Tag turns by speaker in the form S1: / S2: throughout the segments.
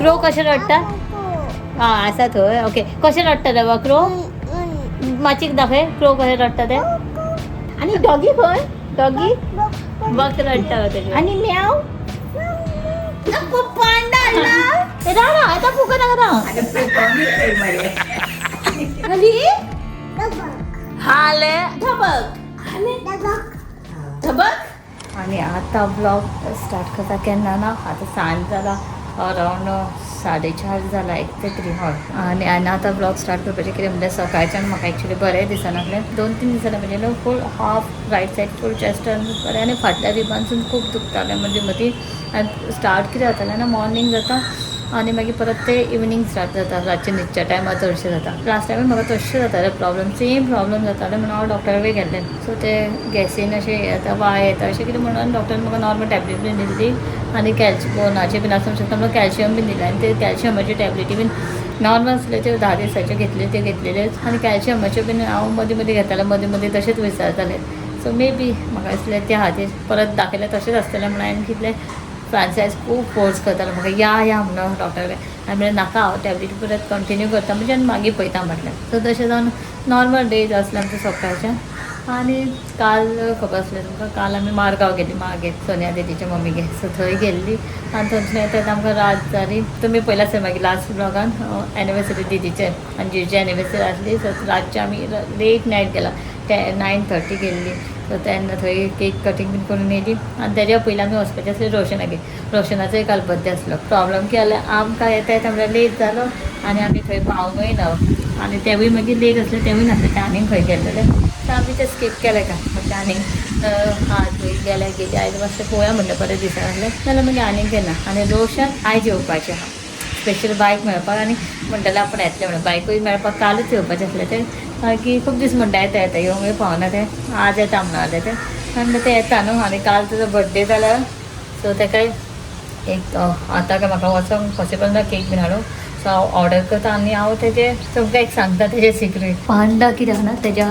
S1: Crowe कशें रडटा? आं आसा थंय. ओके, कशें रडटा रे बाबा क्रो? माचीक दाखय क्रो कशें रडटा ते.
S2: आनी डॉगी खंय? डॉगी
S1: बक रडटा तेजेर.
S2: आनी म्याव. पांडा हाडला.
S1: ए, राव राव, आतां फुकट नाका राव.
S2: हली
S1: हाले
S2: धबक धबक.
S1: आनी आतां ब्लॉग स्टार्ट करता केन्ना ना, आतां सांज जाला, अरावंड 4:30 जाला एक्झॅक्टली. हय, आनी आनी आतां ब्लॉग स्टार्ट करपाचें कितें म्हणल्यार सकाळच्यान म्हाका एक्चुली बरें दिसनासलें. 2-3 दिसांनी म्हणजे न्हू full half right side full चेस्टान बरें आनी फाटल्या रिबानसून खूब दुखतालें मदीं मदीं. आनी स्टार्ट कितें जातालें ना, मॉर्निंग जाता आनी मागीर परत ते इवनींग स्टार्ट जाता, रातचें न्हिदच्या टायमार चडशें जाता. लास्ट टायम म्हाका तशें जातालें प्रॉब्लम, सेम प्रॉब्लम जातालें म्हणून हांव डॉक्टरा कडेन गेल्लें. सो ते गॅसीन अशें येता, वाय येता अशें कितें म्हणून डॉक्टरान म्हाका नॉर्मल टॅबलेट बीन दिल्ली आनी बोनाचे बीन आसूंक शकता म्हणून कॅल्शियम बीन दिलें. आनी ते कॅल्शियमाच्यो टॅबलेटी बीन नॉर्मल आसल्यो, त्यो 10 दिसाच्यो घेतल्यो त्यो घेतलेल्योच. आनी कॅल्शियमाच्यो बीन हांव मदीं मदीं घेतालें, मदीं मदीं तशेंच विसरतालें. सो मे बी म्हाका दिसलें त्या खातीर परत दाखयलें तशेंच आसतलें म्हणून हांवें कितलें फ्रांसायज खूब फोर्स करतालो म्हाका या या म्हणून डॉक्टर कडेन. हांवें म्हणलें नाका, हांव टॅबलेट परत कंटिन्यू करता म्हणजे आनी मागीर पळयता म्हटलें. सो तशें जावन नॉर्मल डेज आसले आमचे सकाळचे. आनी काल खबर आसलें तुमकां, काल आमी मारगांव गेली, मागीर सोनिया दिदीच्या मम्मीगे. सो थंय गेल्ली आनी थंयच्यान येता आमकां रात जाली. तुमी पयला आसतलें मागीर लास्ट ब्लॉगान एनिवर्सरी दिदीचे आनी जिजूची एनिवर्सरी आसली. सो रातचे आमी लेट नायट गेला, ते 9:30 गेल्ली. सो तेन्ना थंय केक कटींग बीन करून येयली. आनी तेज्या पयलीं आमी वचपाचें आसलें रोशनागेर, रोशनाचोय काल बर्थडे आसलो. प्रॉब्लम कितें जालें, आमकां येता येता म्हणल्यार लेट जालो आनी आमी थंय पावूंकय ना. आनी तेवूय मागीर लेट आसले, तेवूय नासले, ते आनीक खंय गेल्लेले. सो आमी ते स्कीप केले काय म्हटलें आनीक हा थंय गेले गेली आयज मातशें पळोवया म्हणलें, बरें दिसनासलें जाल्यार मागीर आनीक येना. आनी रोशन आयज येवपाचें आहा स्पेशल बायक मेळपाक आनी म्हणटालें आपूण येतलें म्हणून. बायकूय मेळपाक कालूच येवपाचें आसलें तें, मागीर खूब दीस म्हणटा येता येता येवंकय पावना तें, आज येता म्हणलें तें. आनी तें येता न्हू. आनी काल तुजो बर्थडे जाला, सो तेकाय एक आतां काय म्हाका वचोंक पॉसिबल ना केक बीन हाडूंक. सो हांव ऑर्डर करता आनी हांव तेजे तुमकां एक सांगता तेजें सिक्रेट. पांडा कितें आहा ना तेज्या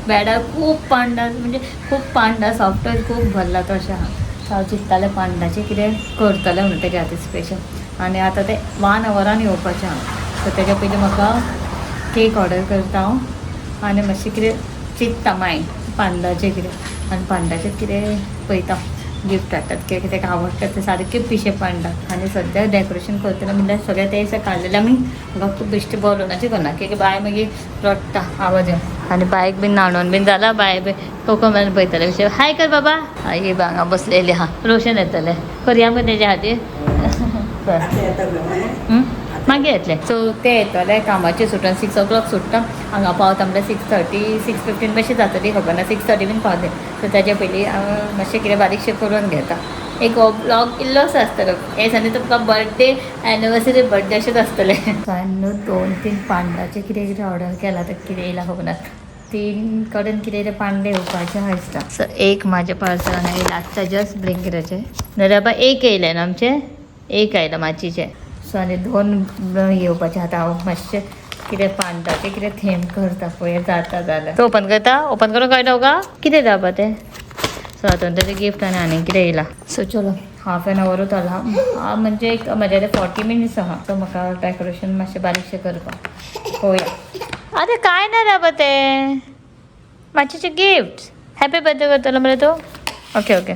S1: बेडार खूब पांडा, म्हणजे खूब पांडा सॉफ्टवेअर खूब भरला तशें आहा. सो हांव चिंत्तालें पांडाचें कितें करतलें म्हणून तेज्या खातीर स्पेशल. आनी आतां तें 1 आवरान येवपाचें आहा. सो तेज्या पयलीं म्हाका केक ऑर्डर करता हांव आनी मातशें कितें चिंत्ता मागीर पांडाचें कितें. आनी पांडाचें कितें पळयता गिफ्ट हाडटात कित्याक तेका आवडटा तें सारकें पिशें पांडा. आनी सद्या डेकोरेशन करतना म्हणल्यार सगळें तें दिसा काडलेलें आमी, म्हाका खूब बेश्टें बलोनाचें करना कित्याक बाय मागीर रडटा आवाज येवन. आनी बायक बीन न्हाणोवन बीन जाला, बाय बी कोकोमेलन पळयतलें बेश्टें हाय कर बाबा. ही हांगा बसलेली आहा, रोशन येतलें करया मगो तेज्या खातीर. मागीर येतलें. सो ते येतले कामाचेर सुटून 6 o'clock सुट्टा, हांगा पावता म्हणल्यार 6:30 6:15 मातशें जातली, खबर ना, 6:30 बीन पावतलें. सो तेज्या पयलीं हांव मातशें कितें बारीकशें करून घेता. एक हो ब्लॉग इल्लोसो आसतलो हे दिसांनी तुमकां बर्थडे एनिवर्सरी बर्थडे अशेंच आसतलें. सो हांवें न्हू 2-3 पांडाचें कितें कितें ऑर्डर केलां, तें कितें येयलां खबर ना. 3 कडेन कितें कितें पांडे येवपाचें आहा दिसता. सो एक म्हाजें पार्सल हांगा येयलां आत्तां जस्ट ब्लिंकिटाचें, नाल्यार बाबा एक येयलें न्हू आमचें, एक आयलां माचीचें. सो आनी 2 येवपाचें. आतां हांव मातशें कितें पांडाचें कितें थीम करता पळय जाता जाल्यार. तो ओपन करता, ओपन करून कळटा तुका कितें जावपा तें. सो आतां तेजें गिफ्ट आनी आनीक कितें येयलां. सो चलो हाफ एन आवरूच आला म्हणजे एक म्हज्या कडेन 40 मिनट्स आहा. सो म्हाका डेकोरेशन मातशें बारीकशें करपाक पळोवया. आरे काय ना रे तें मातशें गिफ्ट, हॅपी बर्थडे करतलो मरे तूं. Okay okay.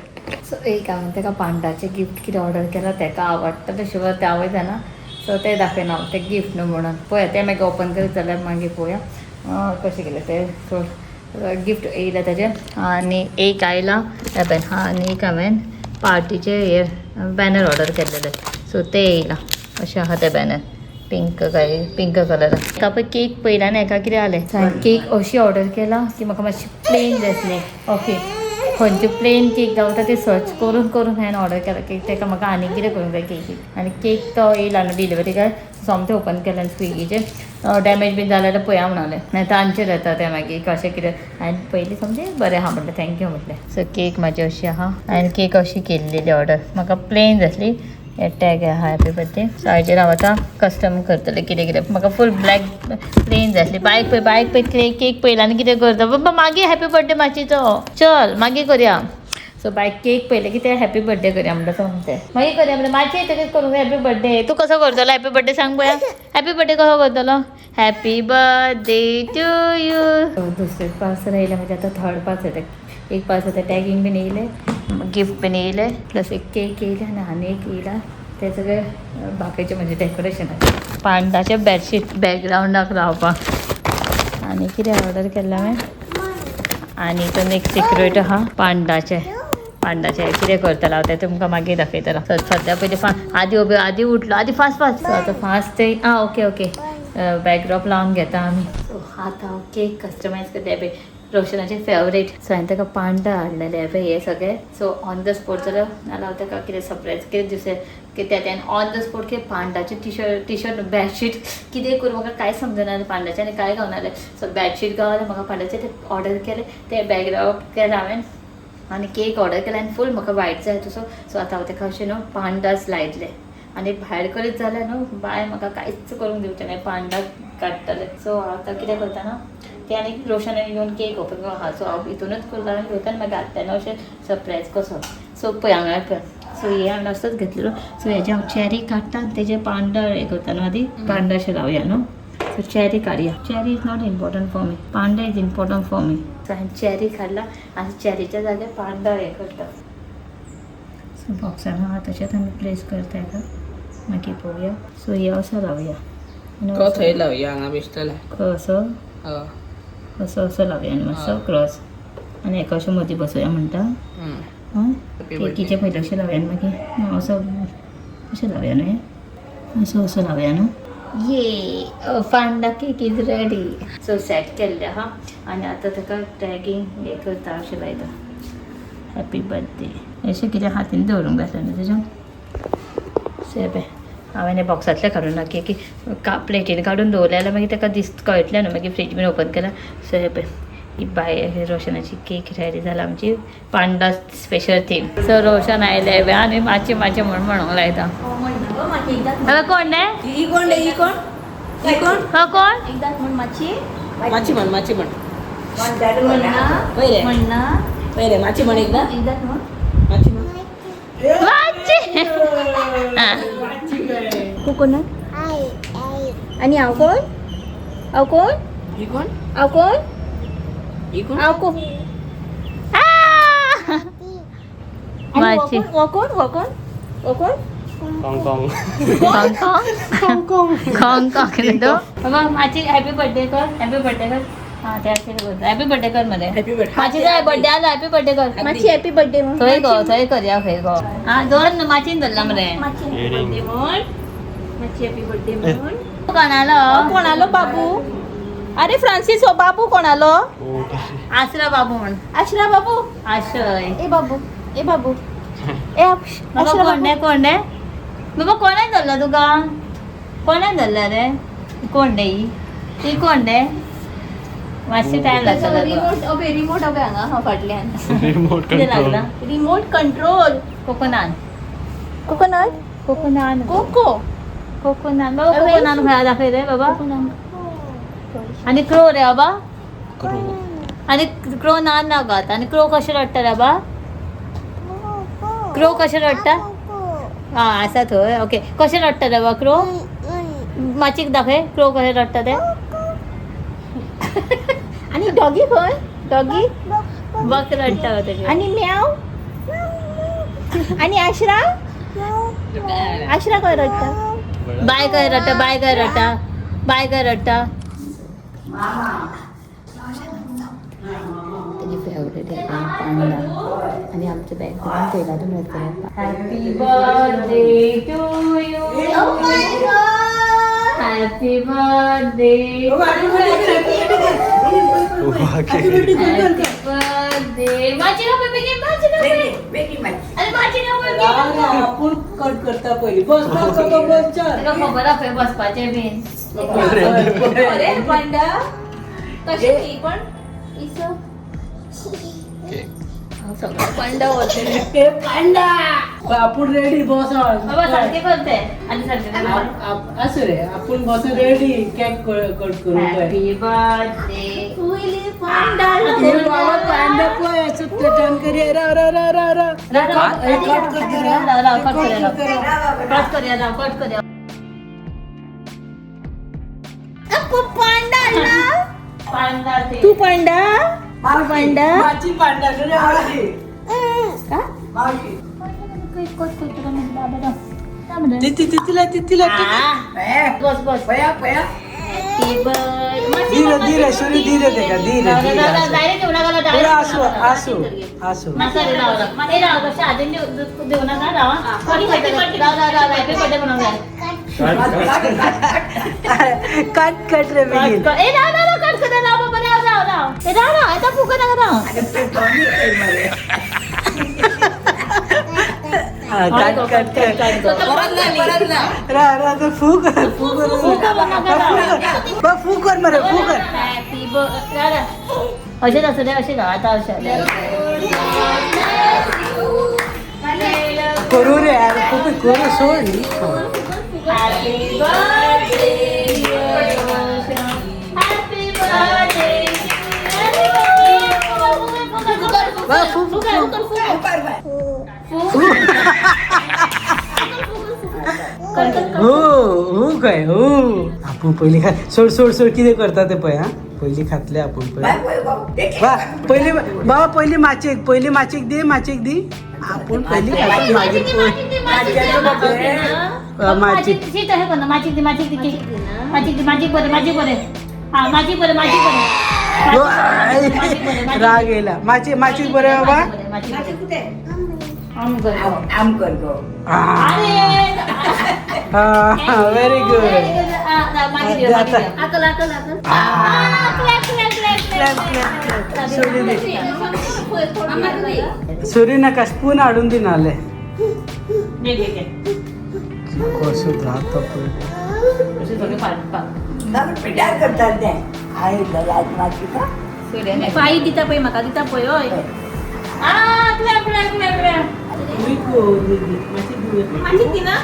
S1: सो एक हांवें तेका पांडाचें गिफ्ट कितें ऑर्डर केलां, तेका आवडटा तशें तें आवय जाणा. सो तें दाखयना हांव तें गिफ्ट न्हू म्हणून पळया, तें मागीर ओपन करीत जाल्यार मागीर पळोवया कशें केलें तें. सो गिफ्ट येयलें तेजें आनी एक आयलां हें आनी एक हांवें पार्टीचें हे बॅनर ऑर्डर केल्लेलें, सो तें येयलां अशें आहा तें बॅनर, पिंक काय पिंक कलर. एका पळय केक पळयला आनी एका कितें जालें, सो हांवें केक अशी ऑर्डर केला की म्हाका मातशी प्लेन जाय आसली. ओके, खंयचे प्लेन केक गावता ते सर्च करून करून हांवें ऑर्डर केला केक. तेका म्हाका आनीक कितें करूंक जाय केकीक. आनी केक तो येयला न्हू डिलिव्हरी काय सोमतें ओपन केलें आनी स्विगीचेर डॅमेज बीन जालें जाल्यार पळया म्हणलें, नाल्यार तांचेर येता तें मागीर कशें कितें. हांवें पयलीं सोमतें बरें आहा म्हटलें, thank you म्हटलें. सो केक म्हाजी अशी आहा, हांवें केक अशी केल्लेली ऑर्डर, म्हाका प्लेन जाय आसली. हे टॅग आहा हॅपी बर्थडे. सो हाजेर हांव आतां कस्टम करतलें कितें कितें. म्हाका फूल ब्लॅक प्लेन जाय आसली. बायक पळय, बायक पळय, केक पळयला आनी कितें करता बाबा. मागीर हॅपी बर्थडे माचीचो, चल मागीर करया. सो बाय केक पयले की ते हॅपी बर्थडे करया म्हणटा सांगते मागीर करया म्हणटा मातशें येतकीच करूंक हॅपी बर्थडे. तूं कसो करतलो हॅपी बर्थडे सांग पळया. हॅपी बर्थडे कसो करतलो? Happy birthday to you. दुसरे पार्सल येयले म्हणजे आतां थर्ड पार्सल येता. एक पार्सल आतां टॅगींग बीन येयले, गिफ्ट बीन येयले, प्लस एक केक येयले आनी आनी एक येयला ते सगळे बाकीचे म्हणजे डेकोरेशन पांडाचे बेडशीट बॅकग्रावंडाक लावपाक. आनी कितें ऑर्डर केल्लें हांवें? आनी हितून एक सिक्रेट आहा पांडाचें. पांडाचें कितें करतलो हांव तें तुमकां मागीर दाखयतलो. सद्या पयलीं आदी उबे आदी उठलो आदी फास्ट फास्ट. सो आतां फास्ट ते आं ओके ओके बॅकड्रॉप लावन घेता आमी. सो आतां हांव केक कस्टमायज करता पळय रोशनाचे फेवरेट. सो हांवें ताका पांडा हाडलेले पळय हे सगळे. सो ऑन the spot जाल्यार नाल्यार हांव ताका कितें सरप्रायज कितें दुसरें कितें तें ऑन the spot कितें पांडाचें टी शर्ट बेडशीट कितें करूं म्हाका कांय समजना पांडाचें आनी कांय गावनालें. सो बेडशीट गावलें म्हाका पांडाचें, तें ऑर्डर केलें, तें बॅकड्रॉप केलें हांवें आनी केक ऑर्डर केला आनी फूल म्हाका वायट जाय तसो. सो आतां हांव ताका अशें न्हू पांडास लायतलें आनी भायर करीत जाल्यार न्हू बाय म्हाका कांयच करूंक दिवचें ना, पांडा काडटलें. सो हांव आतां कितें करता ना तें आनी रोशन येवन केक ओपन करून आहा. सो हांव हितूनच करता आनी घेता आनी मागीर घातलें अशें सरप्रायज कसो. सो पळय हांगा पळय. सो हे हांवें असोच घेतलेलो. सो हेजे हांव चेरी काडटा आनी तेजे पांडा हें करता न्हू आदी पांडा अशें लावया न्हू. सो चेरी काडया. Cherry is not important for me, panda is important for me. So हांवें चेरी काडला आनी चेरीच्या जाग्यार पांडा हें करता. सो बॉक्सान आहा तशेंच आमी प्लेस करता हेका, मागीर पळोवया. सो हे असो लावया आनी
S3: तो थंय लावया, हांगा बेश्टले.
S1: असो
S3: हय.
S1: असो असो लावया आनी मातसो क्रॉस आनी हेका अशें मदीं बसोवया म्हणटा. आं, केकीचे पयलीं अशें लावया आनी मागीर असो अशें लावया न्हय, असो असो लावया न्हू. ये panda cake is ready. So set केल्लें आहा आनी आतां ताका टॅगींग हें करता अशें लायता हॅपी बर्थडे अशें कितें हातीन दवरूंक जाय न्हू तेज्या. सो हें पळय हांवें हें बॉक्सांतलें काडूं ना केकी का प्लेटीन काडून दवरलें जाल्यार मागीर ताका दीस कळटलें न्हू मागीर फ्रीज बीन ओपन केल्यार. सो हें पळय ही बाय रोशनाची केक रेडी जाला आमची पांडा स्पेशल थीम. सो रोशन आयलें आनी मातशें मातशें म्हूण म्हणूंक लायता. हय कोण रे?
S3: ही कोण रे? ही कोण? ही कोण?
S1: हो कोण?
S2: एकदाच म्हण मातशी.
S3: माची म्हण, माची म्हण.
S2: म्हणना.
S3: पहिले.
S2: म्हणना.
S3: पहिले माची म्हण एकदा.
S2: एकदाच म्हण.
S3: माची म्हण.
S1: माची.
S2: कोकोनट आणि हांव कोण? हांव कोण?
S3: ही कोण?
S2: हांव कोण?
S3: ही कोण?
S2: हांव कोण? आणि
S1: माची.
S2: हो कोण? हो कोण? हो कोण?
S1: हाँगकाँग हाँगकाँग तो बाबा माची हॅपी बर्थडे कर, हॅपी बर्थडे कर. हा त्या हॅपी बर्थडे कर मरे.
S3: Happy birthday.
S1: माची जाय बर्थडे आलो, हॅपी बर्थडे कर.
S2: मातशी हॅपी बर्थडे म्हण.
S1: थंय गो थंय करया खंय गो. हा दोन न्हू माचीन धरला मरे.
S2: मातशी हॅपी बर्थडे म्हण. मातशी हॅपी बर्थडे म्हण.
S1: कोणालो?
S2: कोणालो बाबू? अरे फ्रांसीस हो बाबू कोणालो?
S1: आसरा बाबू म्हण.
S2: आशरा बाबू.
S1: आशय.
S2: ए बाबू, ए बाबू, ए
S1: बाबा
S2: आशरा
S1: कोण रे?
S2: बाबू.
S1: कोण रे बाबा? कोणान धरला तुका? कोणान धरला रे? कोण रे ही? ही कोण रे? मातशी टायम लागतलो तुका.
S2: रिमोट अबे, रिमोट अबे हांगा आहा फाटल्यान.
S4: रिमोट
S1: कितें लागला?
S2: Remote control.
S1: कोकोनान.
S2: कोकोनट.
S1: कोकोनान.
S2: कोको.
S1: कोकोनान बाबा, कोकोनान खंय दाखय रे बाबा. आनी क्रो रे बाबा, आनी क्रो ना ना गो आतां. आनी क्रो कशें रडटा रे बाबा? क्रो कशें रडटा? आं आसा थंय. ओके कशें रडटा रे बाबा क्रो? माचीक दाखय क्रो कशें रडटा तें.
S2: आणि डॉगी खंय? डॉगी.
S1: बक रडटा गो तेजें.
S2: आणि म्याव आणि आशरा. आशरा खंय रडटा?
S1: बाय खंय रडटा? बाय खंय रडटा? बाय खंय रडटा? तेजी फेवरेट पांडा आनी आमच्या बॅकग्राऊंड पयला तुमी. Happy birthday to you, happy birthday, happy birthday. माची ना पळय बेगीन, माची ना पळय. अरे माची ना पळय बेगीन.
S3: आपूण कट करता पयली. बस बस बाबा, बस चल.
S1: तुका खबर आहा खंय बसपाचें बीन.
S2: अरे पांडा कशें ही पण इसो. सगळं पांडा होते.
S3: ए पांडा, आपण रेडी बस.
S1: बाबा सारखे करते आणि सारखे.
S3: असं रे, आपण बस रेडी केक कट करू.
S1: Happy birthday.
S2: पांडा.
S3: हे बाबा पांडा पळय, असं टर्न करी. रा रा रा रा रा. कट करते रा.
S1: कट करूया.
S3: कट करते.
S1: कट करूया, राव, कट करूया.
S2: पांडा आणला.
S1: पांडा ते.
S2: तू पांडा, तू पांडा.
S3: माची पांडा रे माची. माची. तिथी तिथीला तिथीला.
S1: बस बस.
S4: पया पया.
S3: धीरे धीरे सुरी, धीरे देखा, धीरे धीरे. पुढे असू असू असू. कट कट रे बिगिन. Cut cut cut.
S4: परत ना.
S3: रा रा, ते फू कर, फू कर, फू कर, फू कर मरे, फू कर.
S1: अशें आसूं रे, अशें आता अशें.
S3: करू रे यार, खूप करू, सोड.
S1: Happy birthday, dear Roshan. Happy birthday.
S3: वा, फू फू फू. हो हो, काय हो, आपण पहिली खा. सोड सोड सोड, कितें करता ते पळय. हा, पहिली खातले आपण पहिले. वा, पहिली बाबा, पहिली माचेक, पहिली माचेक दे, माचेक दी. आपण पहिली खातो, मागीर माची.
S1: माची दी, माची दी, माची दी, माची बरे, माची बरे. हा, माची बरे, माची बरे.
S3: हो, राग येला. माची, माचीक बरे बाबा.
S4: आम कर गो.
S3: Very good.
S2: आकल आकल आकल.
S3: सुरी दे, सुरी नाका, स्पून हाडून दिनाले. कसो जाता पळय.
S4: पिटार करतात ते आहे माची का.
S2: पायी दिता पळय, म्हाका दिता पळय. हय. माची दी ना.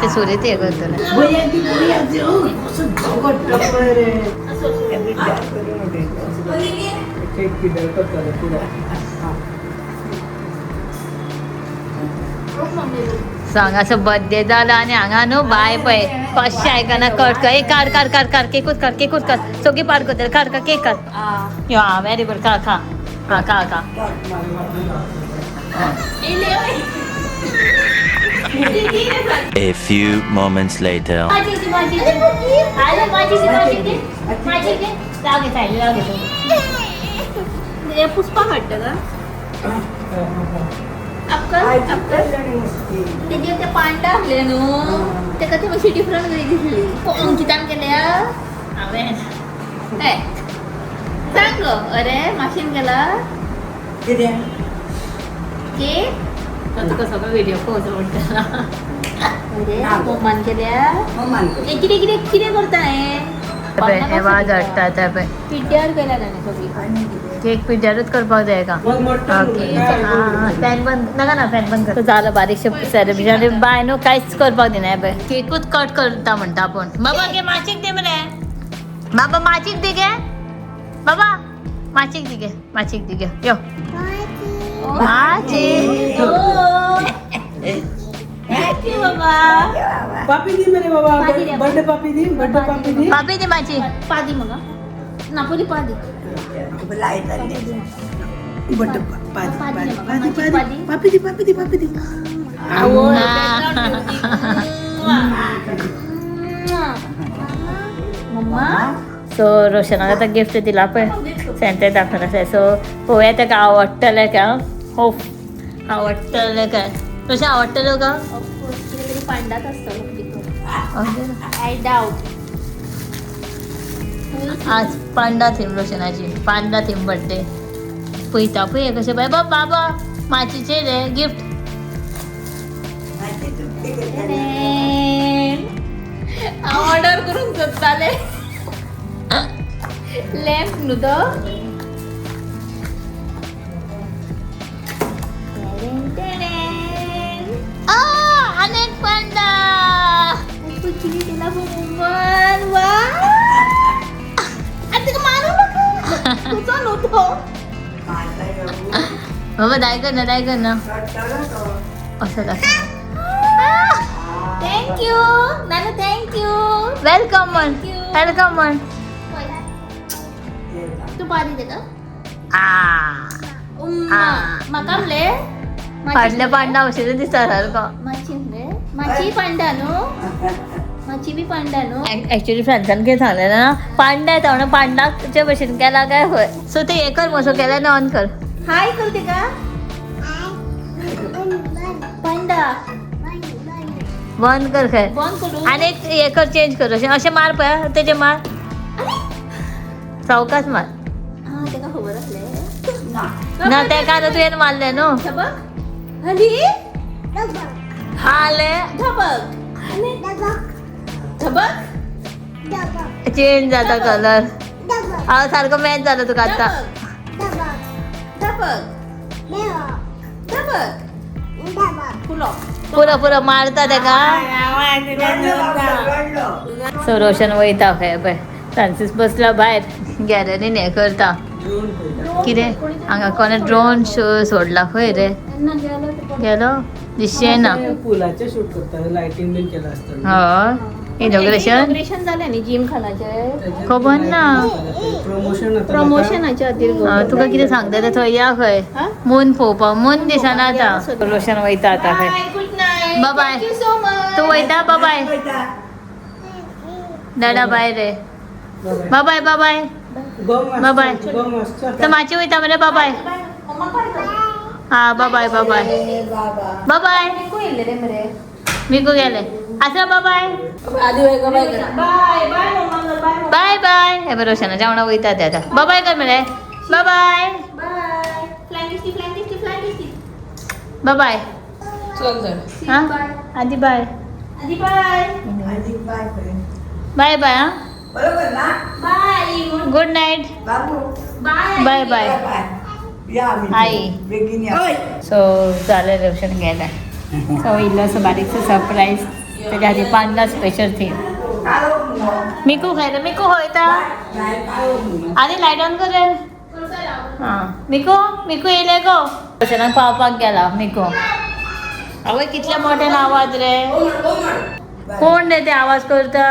S1: ते सुरी ते करतले.
S3: केक पिड्यार करताले पुरो.
S1: सांग, असं बर्थडे जाला आनी हांगा न्हू बाय पळय कशें आयकना. कट कर, ए काड काड काड काड, केकूच काड, केकूच काड, सगळी पाड करतले. काड काड, केक काड. यो, आं, व्हेरी गुड. खा खा, हा, खा खा.
S5: A few moments later.
S1: माची दी, माची दी. अरे माची दी, माची दी, माची दी. राव घे सायली, राव घे.
S2: हे पुष्पा हाडटा का? अक्कल अक्कल. तेजेर ते पांडा आसले न्हू, तेका ती मातशी डिफरंट कशी दिसली. अंकितान केल्या.
S1: हांवें.
S2: हे सांग गो, अरे माशीन केला.
S4: कितें?
S2: केक.
S1: तो तुका सगळो व्हिडिओ पळोवचो पडटलो.
S2: अरे मम्मान केल्या.
S4: मम्मान कर.
S2: हे कितें कितें कितें करता हें?
S1: हे वाज हाडटा ते पळय.
S2: पिड्ड्यार केल्या ताणें सगळी.
S1: केक पिड्ड्यारूच करपाक जाय का? ओके, फॅन बंद नाका ना, फॅन बंद कर. झालं बारीकशें सेलिब्रेशन. बाय न्हू कांयच करपाक दिना. पळय केकूच कट करता म्हणटा आपूण. बाबा गे, माचीक दी मरे. बाबा माचीक दी गे. बाबा माचीक दी गे, माचीक दी गे. यो माची.
S2: Thank you बाबा.
S3: पापी दी मेरे बाबा, बर्थडे पापी दी, बर्थडे पापी दी.
S1: पापी दी माची.
S2: पादी मगा नापोली पादी.
S3: बर्थडे पादी पादी पादी पादी पापी दी, पापी दी, पापी दी.
S2: मम्मा.
S1: सो रोशनाक आतां गिफ्ट दिला पळय, सेंटर दाखोवन आसा. सो पळोवया ताका आवडटलें काय. होप आवडटलें काय. रोशन, आवडटलें का?
S2: कितें तरी पांडाच आसतलो भितर.
S1: Okay.
S2: I doubt.
S1: आज पांडा थीम, रोशनाची पांडा थीम बर्थडे. पळयता पळय कशें. बाय बाबा, बाबा माचीचे रे गिफ्ट.
S2: हांव ऑर्डर करूंक सोदतालें लॅम्प न्हू तो.
S1: बाबा दाय कर ना, दाय कर ना. असं दाखव.
S2: Thank you Nanu, thank you.
S1: Welcome म्हण, welcome म्हण.
S2: तू पादी दे का?
S1: आ.
S2: उम्मा म्हाका म्हणले.
S1: फाटल्या पांडा औषध दिसता सारको.
S2: माची म्हणले, माची पांडा न्हू, माची बी पांडा न्हू.
S1: ऍक्च्युली फ्रान्सान कितें सांगलें ना, पांडा येता म्हणून पांडाचे भशेन केला काय खंय. सो ते हे कर, मसो केला आनी ऑन कर.
S2: हाय करते का पांडा?
S1: बंद कर खंय.
S2: बंद करू.
S1: आनी एक हे कर, चेंज कर. अशें अशें मार पळय, तेजें मार, सावकाश मार.
S2: हा, तेका खबर आसलें.
S1: ना, तेका न्हू, तुवें मारलें न्हू.
S2: धबक हली.
S1: आले.
S2: धबक धबक.
S1: चेंज जाता कलर. हांव सारको मॅच जालो तुका आतां.
S2: धबक धबक धबक फुलो.
S1: पुरो पुरो, मारता तेका. सो रोशन वयता खंय पळय. फ्रांसीस बसला भायर गॅलरीन, हें करता कितें हांगा. कोणे ड्रोन शो सोडला खंय रे? गेलो, दिसचें ना.
S3: पुलाचे शूट करता, लायटींग बीन केलं असतं.
S1: हय, इनॉग्रेशन.
S2: इनॉग्रेशन जालें न्ही जिम खानाचें?
S1: खबर ना.
S3: प्रमोशन.
S2: प्रमोशनाच्या खातीर गो.
S1: तुका कितें सांगता तें, थंय या खंय मून पळोवपाक. मून दिसना आतां. रोशन वयता आतां खंय.
S2: Bye, good night.
S1: Bye bye.
S2: Thank you so much.
S1: तूं वयता? बाय दादा, बाय रे, बाय बाय बाय. बाय. तर माची वयता मरे. बाय. हा, बाय बाय बाय बाय. मिकू गेले आसा. बाय
S2: बाय बाय मम्मा, बाय.
S1: बाय बाय. हे बरं, रोशनाच्या वांगडा वयता ते आतां. बाय कर मरे, bye.
S2: Bye. Flying kiss, flying kiss, flying kiss.
S1: Bye बाय. हा, आदी बाय.
S2: आदी बाय.
S1: बाय बाय. हा.
S4: बरोबर ना?
S2: बाय.
S1: Good night.
S4: बाबू.
S2: बाय.
S1: बाय बाय.
S4: या आम्ही.
S1: आई.
S4: बेगीन या.
S1: सो जालें, रोशन गेलें. सो इल्लोसो बारीकसो सरप्रायज तेज्या खातीर, पांडा स्पेशल थीम. मिकू खंय रे? मिकू खंय वयता? आनी लायट ऑन कर रे. आं, मिकू, मिकू येयलें गो. रोशनाक पावपाक गेला मिकू. आवय, कितल्या मोठ्यान आवाज रे! कोण रे ते आवाज करता?